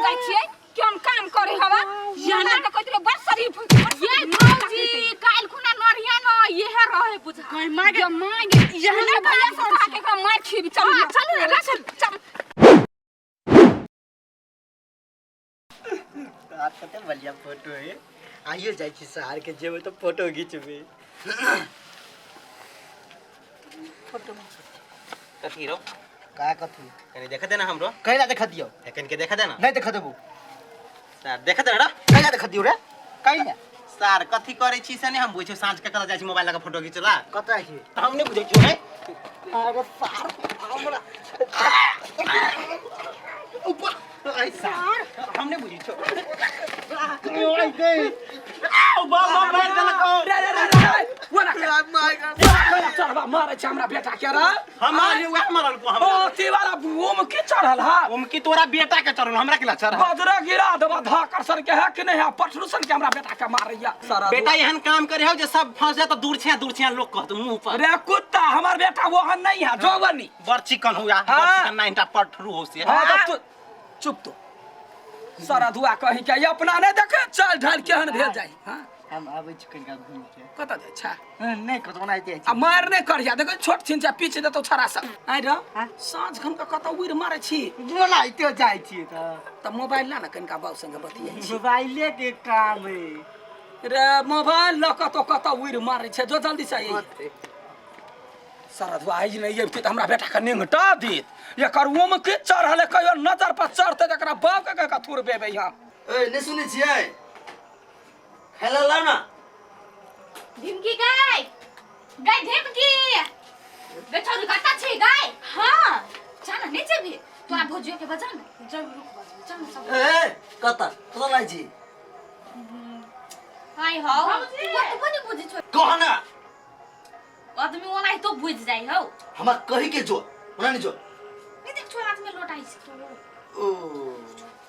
जाइ छियै केहन काम करे हवा याना त कहत रहे बड़ शरीफ। ये भौजी काल खुना नरिया न येहे रहे बुझा गई माँ गे माँ गे। यहना भैया से कहा के एकरा मार खीब। चल हाँ, चलू ना, चल चल। आर कते बढ़िया फोटो है। आइयो जाइ छी शहर के, जेबै तऽ फोटो घिचबै। कथी रौ? का कथी? कनी देख दे ना हमरो। कैला देख दियौ? कनी के देख दे ना। नहीं देख देबू। सर देख दे ना। कैला देख दियौ रे? कैला सर कथी करै छी से नहीं हम बुझै छी। साँझ के कतऽ जाइ छी मोबाइल लगा फोटो घिचला? कतऽ छी? तऽ हम नहीं बुझै छी रे। अरे सार हमरा ऊपर ऐ सर हम नहीं बुझै छी। ओइ गई। आउ बम बम मारि देलक। रे रे रे रे, ओना के चढ़बा मारै छै हमरा बेटा के रे। हम मारलियै, वएह मारलको हमरा। ओ अथी वाला ओम के चढ़ल हा? ओम की तोरा बेटा के चढ़ल, हमरा के ला चढ़ल? बजरा गिरा देबा धाकर सन के है कि नहीं है पठरू सन के। हमरा बेटा के मारैया सारा बेटा एहन काम करे हो जे सब फंस जाए तो दूर छिया लोग कहत मुंह पर। रे कुत्ता, हमर बेटा वहन नहीं है जोवनी। बड़ चिकन हुआ। हाँ। बड़ चिकन नाइनटा पठरू हो से। हाँ तो तू चुप तो सारा धुआ कहीं के अपना नहीं देखे चल ढाल केहन भेल जाई। हाँ हम आबै छी कनिका घूमि के। कतऽ जाइ छै? नहि कतौ ओनाहिते जाइ आ छी। मार नहि करिया, देखो छोट छिन छै, पीछ देतौ छड़ा सब। आइ र साँझ खन के कतऽ उड़ि मारै छी? ओनाहिते जाइ छी तऽ। तऽ मोबाइल ला ने कनिका, बाबू संगे बतियाइ छी। मोबाइले के काम है। रे मोबाइल लऽ कऽ तो कतऽ उड़ि मारै छै? जो जल्दी से अइ। सरधुआ आइ नहि अबितै तऽ हमरा बेटा के नेंगटा देत। एकर ओम के चढ़ल है, कहियो नजर पर चढ़तै तऽ एकरा बाप के कह थुरबेबै हम। ए नहीं सुनै छियै? खाय लए लाउ ना। ढिमकी गाय गाय ढिमकी गे छोरी कतऽ छी गाय? हाँ चल ना, नहीं जेबही? तोरा भौजियो के बजा ना। जब रुक बजबै चल ना सब। ए कतऽ कतऽ जाइ छी? हाय हौ, तू कतबो नहीं बुझै छौ। कह ना। आदमी ओनाहितो बुझि जाइ हौ। हमरा कही के जो ओना नहीं जो। नहीं देख छौ हाथ में लोटाइ छै। ओ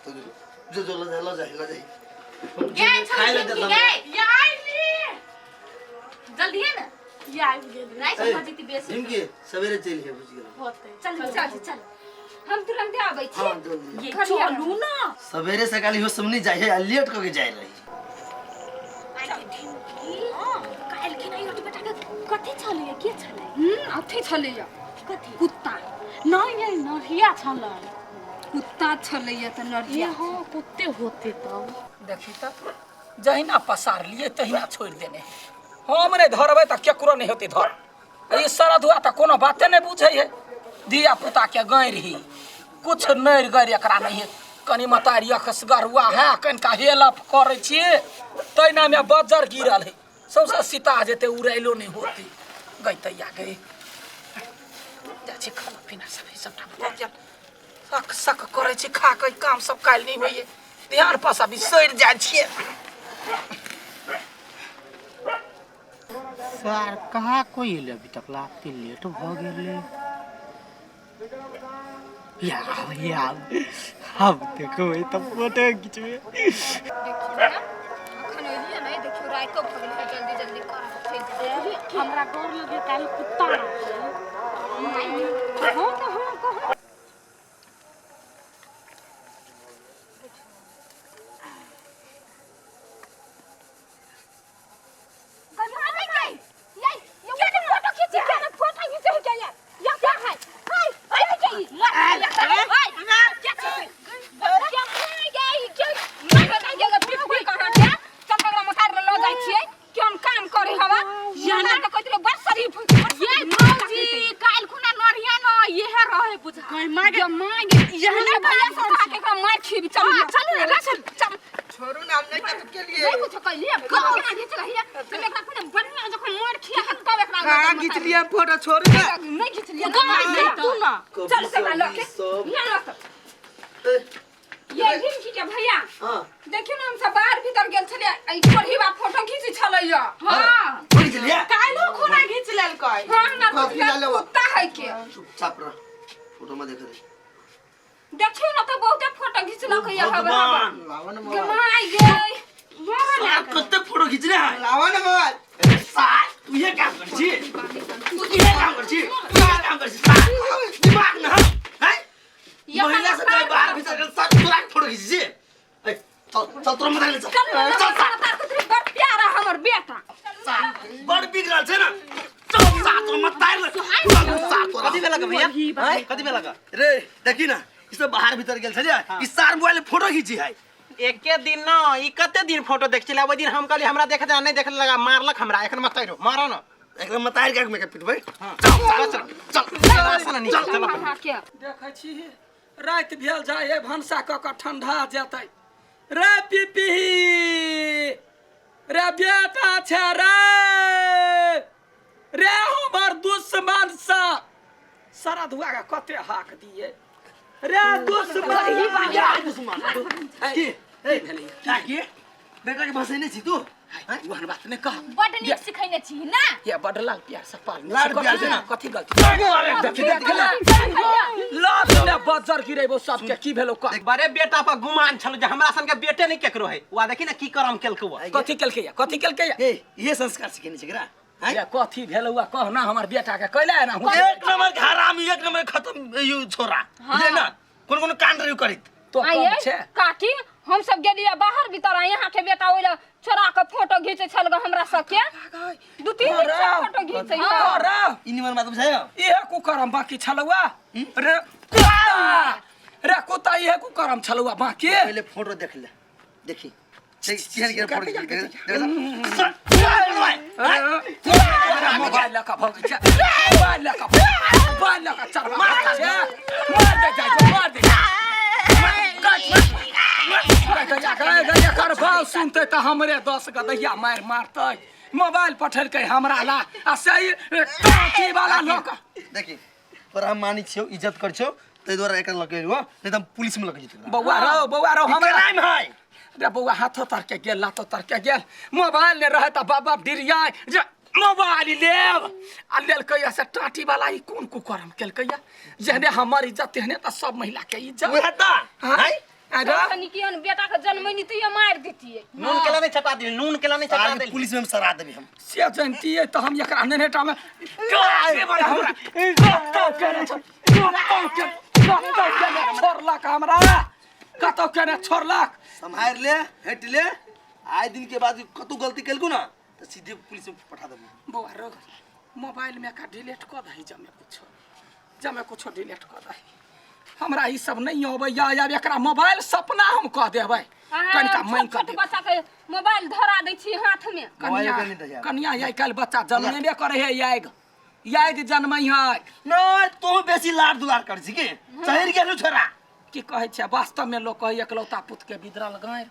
तो जो जो ल जा ल जा ल जा। गाय खाय छोरी लए ढिमकी देत। गाय या आइली। जल्दी है ना। या आबि गेलै। राति ए, भऽ जेतै बेसी। ढिमकी सवेरे चलि हे, बुझि गेलौ? होतै। चल चल चल, हम तुरंते आबै छी। हाँ जल्दी। ये चलू ना। सवेरे सकाल इहो सब नहीं जाइ है आ लेट कऽ के जाइ रही। आइ ढिमकी काल्हि खिना ई बेटा के कथी छलैया? के छलै? अथी छलैया। कथी? कुत्ता। नहीं नहीं, नरिया छलै। कुत्ता छलैया तऽ ये नरिया। हाँ कुत्ते होते तब। देखी तऽ जहिना पसारलियै तहिना छोड़ि देने। हम नहि धरबै तऽ केकरो नहि होतै धर। ई सरधुआ तऽ कोनो बाते नहि बुझै है। धिया पुता के गैर ही कुछ नहि गैर एकरा नहि है। कनि मतारी अखसगरुआ है, कनिका हेलप करै छियै तहिना मे बज्जर गिरल है, सौंसे सीता जेतै, उड़ैलो नहि होतै। गई तैया गई जाइ छी। खाना पीना सब ई सबटा भऽ गेल। सक सक करै छी खा कऽ। ई काम सब काल्हि नहि होइए, ध्यान पर बिसरि जाइ छियै। सर कहाँ कोई एलै अभी तक? लागते लेट भऽ गेलै। या या हम देखबै तऽ फोटो घिचबै। देखियौ ने, अखन एलियै नहि, देखियौ रातिो भऽ गेलै। जल्दी जल्दी कर। हमरा डर लगे काल्हि कुत्ता रहै। हाँ तऽ हाँ कह। फोटो खींचे क्या यार? या क्या है? हाय हाय हाय क्या केहन काम करे हवा याना त कहत रहे बड़ शरीफ। ये भौजी काल्हि खुना नरिया न येहे रहे बुझा गई माँ गे माँ गे। यहना भैया से कहा के एकरा मार खीब। चल हाँ, चलू ना चल चल। छोड़ू ना, हम नहीं कतौ के लिए। नहीं कुछ कहलिए, केना घीच रहिए हम एकरा? पुने बढ़िया जखन मार खिया हम तब एकरा। कहाँ घीच लिया फोटो? छोड़ू ना। नहीं घीच लिया। तू ना। चल से लके सब यहाँ रख। ए, ये हिमकी के भैया। हाँ। देखियौ ने, हम सब बाहर भीतर गेल छलियै, ई छोड़ीबा फोटो घीचै छलैया। हाँ। फोटो घीच लिया? काल्हो खुना घीच लेलकै। हाँ, हमरा कथी बुझल ला लेबा? कुत्ता है के। चुपचाप रह, फोटो में देख दे। देखियौ ने तऽ बहुते फोटो घिचलक या हवे। भगवान। लावा ना मोबाइल। गमाय गई। सार कते फोटो खींचने है? लावा ना मोबाइल। अरे सार तू ये काम कर छी, तू ये काम कर छी, तू ये काम कर छी सार। दिमाग ना है? महिला सब बाहर भीतर के सब तोरा के फोटो खींच छी। चल चल तोरा मत ले चल। चल चल चल बड़ प्यारा हमर बेटा। बड़ बिगड़ल छै ना। चल सा तोरा मत तार ले सा तोरा। कथी भेलक भैया? आँय, कथी भेलक? रे देखी ना, ई सब बाहर भीतर गेल छलियै, ई सार मोबाइल में फोटो खींची है। एके दिन न ई कते दिन फोटो देख छलै, ओहि दिन हम कहली हमरा देखे दे, नहीं देखे लगा मारलक हमरा। एखन मत तारो मारो न। एकरा मतार के में पिटबै। चल चल चल चल चल चल। अहाँके देखै छी राति भेल जाइ है, भनसा कऽ कऽ ठंडा जेतै। रे पिपी रे बेटा छै रे, रे हमर दुश्मन सा सरदुआ के कते हाक दिए रे दुश्मन। दुश्मन की ए की बेटा के भसेने छी तू? ओहन बात नहि कह। बड नीक सिखैने छी ना। ये बड लाल प्यार से पालने लाड छी। प्यार से कथी ना। कथी गलती? देखी देख लात ने बज्जर गिरेबो सबके। की भेलो कह? बड़े बेटा पर गुमान छल जे हमरा सन के बेटे नहीं केकरो है। वा देखी ना की करम केलको वा। कथी केलकै या? कथी केलकै या? ए ये संस्कार सिखेने छी एकरा? हैं? ये कथी भेलो वा कह ना, हमर बेटा के कैला ना हुँ। एक नंबर के हरामी, एक नंबर खत्म you छोरा बुझले ना, कोन कोन कांड रही करित तो कम आइए छै। काकी, हम सब गेलियै बाहर भीतर आ यहाँ के बेटा ओहि चोरा के फोटो घीचे छल ग हमरा सबके। दू तीन दिन से फोटो घीचे। अरे ई निमन बात बुझायो? इहे कुकरम बाकी छलुआ रे कुत्ता, रे कुत्ता, इहे कुकरम छलुआ बाकी। पहले फोटो देख ले, देखी देख केहन केहन फोटो खींच देख देख। मोबाइल लऽ कऽ भगै छै, मोबाइल लऽ कऽ, मोबाइल लऽ कऽ चरवा भगै छै। मार दे जाइ छै, मार दे। एकर भाव सुनते तऽ हमरे 10 गदैया मारि मारतै। मोबाइल पठेलकै हमरा ला आ सही टाँकी वाला लऽ कऽ। देखी तोरा हम मानै छियौ, इज्जत करै छियौ, ताहि दुआरे एकर लऽ के एलियौ, नहीं तऽ हम पुलिस में लऽ के जेतै। बौआ रौ, बौआ रौ, हमरा क्राइम है। रे बौआ, हाथो तर के गेल, लातो तर के गेल। मोबाइल ने रहे तऽ बाप बाप डिरियाय जे मोबाइल लेब आ लेलकै से टाटी वाला। ई कोन कुकर्म केलकै? जेहने हमर इज्जत तेहने तऽ सब महिला के इज्जत। उएह तऽ हाँ? हैं? अरे तखन की बेटा के जन्मैनी तऽ मारि दितियै। नून केला नहीं छटा दिल, नून केला नहीं छटा सार के दिल। पुलिस में हम सरा देबी हम। से जनतियै तऽ हम एकरा नेनेटा में हमरा कतौ केने कतौ के कतौ केने छोड़लक हमरा, कतौ केने छोड़लक। सम्हारि ले, हटि ले। आइ दिन के बाद कतौ गलती केलकू ना तऽ सीधे पुलिस में पठा देबू। बौआ रो, मोबाइल में का डिलीट कऽ दही, जमे कुछो जमे कुछो डिलीट कऽ दही। हमरा ई सब नहीं अबैया। आब एकरा मोबाइल सपना हम कह देबै। कनिका छोट मानि कऽ छोट देबै। बच्चा के मोबाइल धरा दै छी हाथ में। मोबाइल कनिया के नहीं दहिया। कनिया, आइ काल्हि बच्चा जन्मेबे करै है, याग याग जन्मै है। नहीं तू बेसी लाड दुलार कर छी की चढ़ि गेलू छोरा। की कहै छै, वास्तव में लोग कहै एकलौता पुत के बिदरल गाय।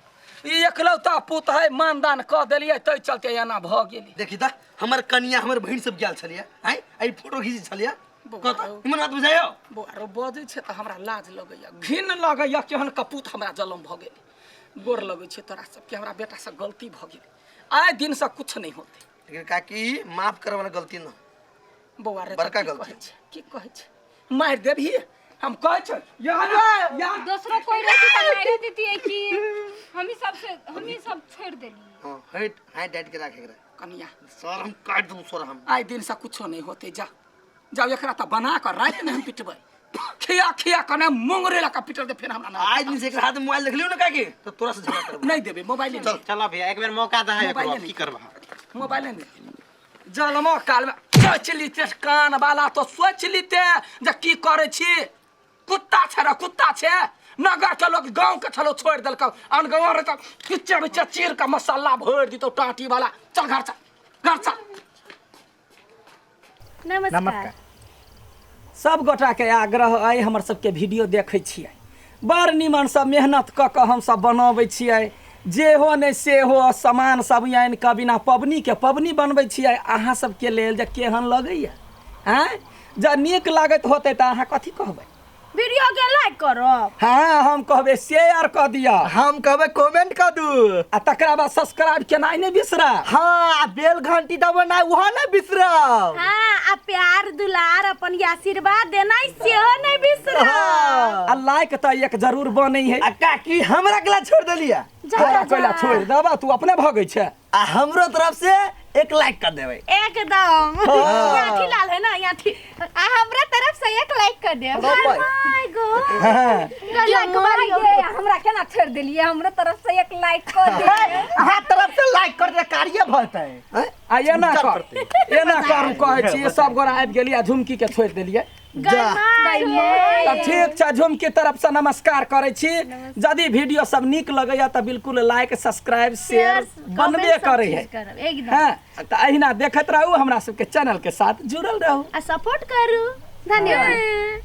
ई एकलौता पुत है, मानदान कऽ देलियै तै चलते एना भऽ गेलै। देखी तऽ हमर कनिया हमर बहिन सब गेल छलियै, आँय एहि फोटो खींच छलियै। बौआ कतऽ रौ। निमन बात बुझायो? बौआ रौ, बजै छै तऽ हमरा लाज लगैया, घिन लगैया, केहन कपूत हमरा जलम भऽ गेलै। गोर लगै छै तोरा सबके, हमरा बेटासँ गलती भऽ गेलै, आइ दिनसँ कुछ नहि होतै। लेकिन काकी माफ करे वाला गलती न बौआ रे, बड़का की गलती। कहै छै, की कहै छै, मारि देबही? हम कहै छै यहाँ यहाँ दोसरो कोई रहती तऽ मारि दितियै कि हमही सब से हमही सब छोड़ि देलियै। हाँ हट हाथ डाँट के राख एकरा। कनिया सर हम काटि देबू सर हम। आइ दिनसँ कुछो नहि होतै। जा जाओ, एकरा तऽ बना कऽ रातिमे हम पिटबै, खिया खिया कने मुंगरे लऽ कऽ पिटल दे फेर हमरा ना। आइ दिन से एकरा हाथ में मोबाइल देखलियौ ना काकी तऽ तोरा से झगड़ा करबो। नहीं देबै मोबाइल। चल। चल भैया, एक बेर मौका दे एकरो, मोबाइले अब की करबा? मोबाइल नहीं। जलमो कालमे सोचि लीते कान वाला तो सोचि लीते जे की करै छी। कुत्ता छै रे, कुत्ता छै। नगर के लोग गाँव के छलो छोड़ि देलकौ, अन गाँव रहे तऽ किच्चे बिच्चे चीर के मसाला भरि दितौ टाटी वाला। चल घर चल, घर चल। नमस्कार सब गोटाके आग्रह अइ, हमर सबके वीडियो देखै छियै, बड़ निमनसँ मेहनत कऽ कऽ हमसब बनबै छियै, जे हो नहि से हो सामान सब आनि कऽ बिना पबनीके पबनी बनबै छियै अहाँ सबके लेल। जे केहन लगैया आँय, जँ नीक लागैत होतै तऽ अहाँ कथी कहबै? वीडियो के लाइक करब। हाँ, हम कहबै शेयर कऽ दिअ। हम कहबै कमेंट कऽ दू। आ तकरा बाद सब्सक्राइब केनाइ नहि बिसरब। हाँ, आ बेल घंटी दबेनाइ ओहो नहि बिसरब। हाँ, आ प्यार दुलार अपन आशीर्वाद देनाइ सेहो नहि बिसरब। आ लाइक तऽ एक जरूर बनै है। आ काकी हमरा केला छोड़ देलियै? तोरा कोइला छोड़ि देबा, तू अपने भगै छै। आ हमरो तरफ से एक लाइक कर देबै। एकदम यहाँ लाल है ना यहाँ। आ हमरा तरफ से एक लाइक कर देब। My God, like Mario. हमरा केना छोड़ देलिए? हमरो तरफ से एक लाइक कर दिए। अहाँ तरफ से लाइक कर दे कार्य भते। आ एना कर, एना करू कहै छी, सब गोरा आबि गेलियै आ झुमकी के छोड़ि देलियै। तऽ ठीक छै, झुमकी तरफ से नमस्कार करै छी। यदि वीडियो सब नीक लगैया तऽ बिल्कुल लाइक सब्सक्राइब शेयर बनबे करै है। एकदम। हाँ, तऽ अहिना देखैत रहू, हमरा सबके चैनल के साथ जुड़ल रहू आ सपोर्ट करू। धन्यवाद।